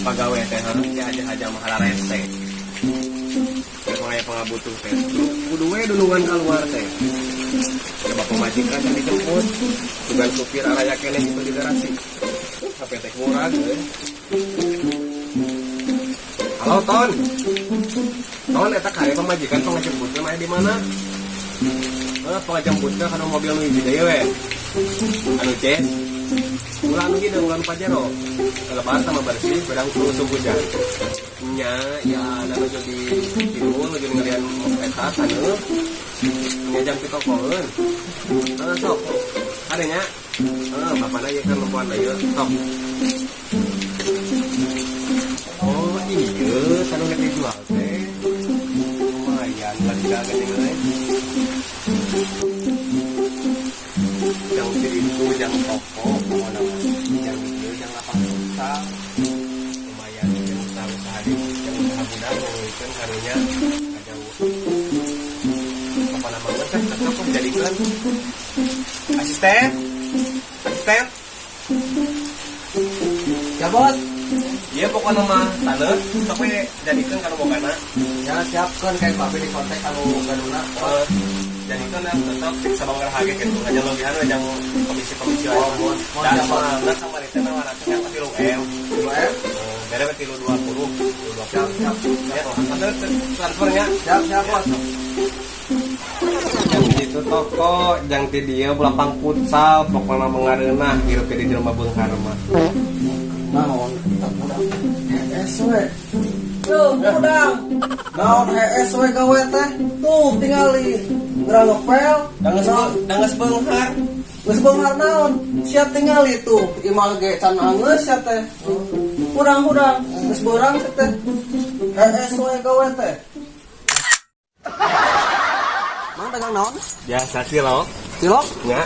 Pagawe teh harus aja aja mah rese. Emang aya pangabutuh teh. Kudu we dulungan keluar teh. Ya bapak majikan yang dijemput. Tugan supir araya keneh gitu di garasi. HP teh murah euy. Halo Ton. Ton, eta kare pamajikan tong ngajemputkeun aya di mana? Eh, pangajemputkeun kana mobil nu hiji deui we. Anu Ces. Ulah anu hidung, ulah anu Pajero. Lebar sama bersih, bedang usum hujan. Nya, ya anu di kidul nuju ngalian eta taneuh. Nya jam pitokoeun. Heeh, sok. Adanya. Heeh, bapana ieu kan nempoan ieu, sok. Oh, iya, sanu rek dijual teh. Lumayan lega geuning euy. Jang diriku, jang toko, pokona mah. Jang ieu, jang lapang futsal. Lumayan jang usaha-usaha di jang usaha budak ngeuikeun karunya kajauh. Pokona mah geus cocok kok dijadikeun. Asisten. Asisten. Ya, Bos. Iya, pokoknya mah taneuh sok we jadikeun kana bogana. Ya, siapkan kayak babe di kontak kalau gaduna. Eh, jadikeun ya cocok cek sababaraha ge kitu aja lebihan we jang komisi-komisi Oh, lain. bos. Mau Dan siapa? soalna kamari teh nawarkeun yang 3 M. 2 M. Bere we 320, 320. Siap, siap. Ya, atau transfernya. Siap, siap, Bos. Jang itu toko, jang ti dieu lapang futsal, pokokna mengareunah hirup di jelema beunghar mah. Naon kita budak. Hees we. Tuh, budang. Naon hees we gawe teh? Tuh, tingali. Geura ngepel, Danges beunghar. Geus beunghar naon? Sia tingali tuh, imah ge can anggeus sia teh. Hudang-hudang, geus beurang sia teh. Hees we gawe teh. Mang dagang naon? Biasa cilok. Cilok? Nya.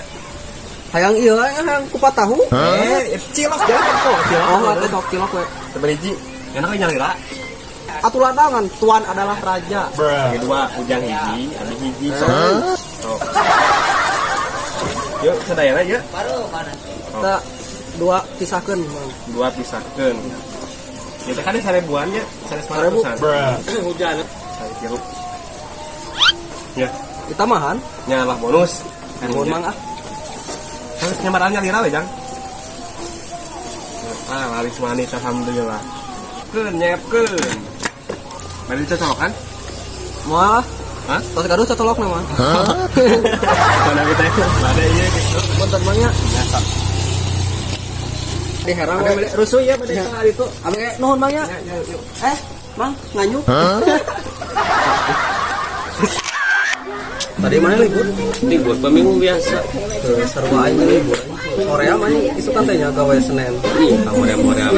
Hayang ieu hayang kupat tahu. Eh, cilok jangan kok, cilok. Oh, atuh sok cilok we. Sabaraha? Enak we nyalira. Atuh ladangan, tuan adalah raja. Bagi dua, ujang hiji, abi hiji sok. Sok. Yuk, sadayana yuk. Kita dua pisahkeun, Mang. Dua pisahkeun. Ya teh kan 1.000-an nya, 1.000. 1.500-an. Hujan. Saya tiru. Ya, Kita mahan. nya lah bonus. Nuhun, Mang, ah. Terus nyamaran nyalira we, Jang. Ah, laris manis alhamdulillah. Keun nyepkeun. Bari cocok kan? Moal. Hah? Tos gaduh cocolok nama. Mana kita ada iya gitu. Punten, Mang, nya. Ya, sok. Di herang Ada we. rusuh ya pada saat itu. Abi nuhun, Mang, nya. Ya, ya, yuk. Eh, Mang, nganyuk. Tadi mana libur? Libur peminggu biasa. Tuh, sarua aing libur. Korea mah isukan teh nya gawe Senin. Iya, hoream-hoream.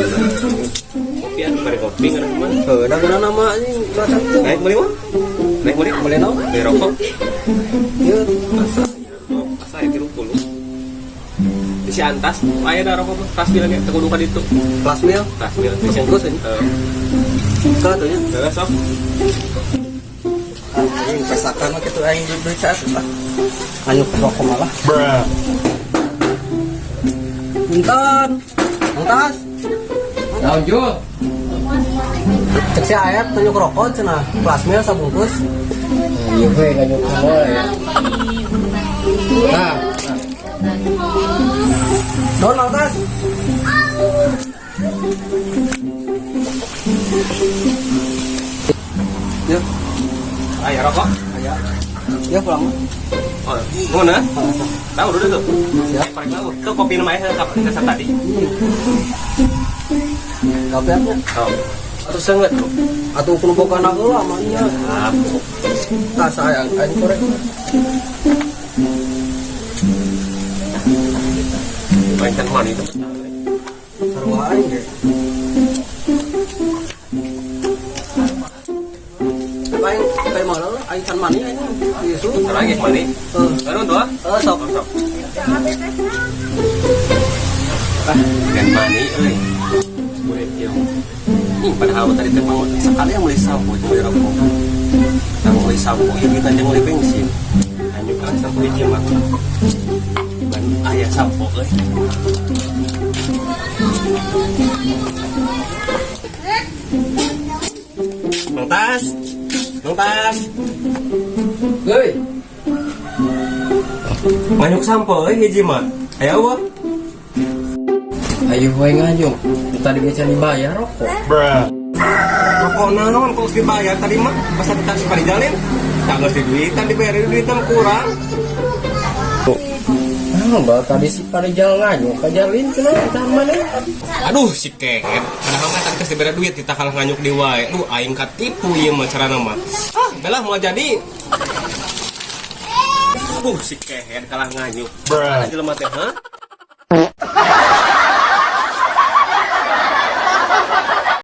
Kopi anu bari kopi ngarah mah. Heuh, da geuna nama anjing cuaca kieu. Naik beli mah? Naik beli? Beli naon? Beli rokok. Ieu Asa, asa ya 30. Di si Antas, aya da rokok mah, tas bilang teu kudu ka ditu. Kelas mil. Tas mil. Sebungkus ini. Heeh. Ke atuh nya. Heeh, sok. Anjing pesakan mah kitu aing duit saat lah. Nganyuk rokok malah. Punten. Mang Tas. Naon Jul? Cek si Aep tunjuk rokok cenah. Kelas mil sabungkus. Iya we nganyuk semua ya. Nah, Don Mang Tas. Ya, aya rokok. aya. Ya pulang. Oh, nuhun ah. Tahu dulu tuh. Siap. Korek tahu. Tuh kopi nu mah saya tadi. Kapiatnya. Oh. Atau seungeut tuh. Atuh kudu boga heula mah nya. Ah, Tah sayang aing korek. Bancan mana itu? Sarua aing ge. Kumaha lah, aing can mani aing. Ieu. Sekarang geus mani. Heeh. Baru tuh ah. Heeh, sok. Sok. Ah, kan mani euy. Boleh ieu. Ih, padahal tadi teh mau sekali yang beli sampo jeung beli rokok. Tang beli sampo ieu kita jeung beli bensin. Hanyut kan sampo hiji mah. Ban aya sampo euy. Mang Tas. Mang Tas. Heuy, Nganyuk sampo euy hiji mah. Aya eueuh. Ayo we nganyuk. Tadi ge can dibayar rokok. Rokok naon kok geus dibayar tadi mah pas tadi tas parijalin. Tak geus diduitan dibayar duitan kurang. Nah, bah, tadi si Parijal nganyuk kajalin cenah tahan mana? Aduh si kehet, padahal mah tadi geus dibere duit kita kalah nganyuk di wae. Aduh aing katipu ieu mah carana mah. Ah, belah mau jadi. Aduh si kehet kalah nganyuk. Mana jelema teh, ha?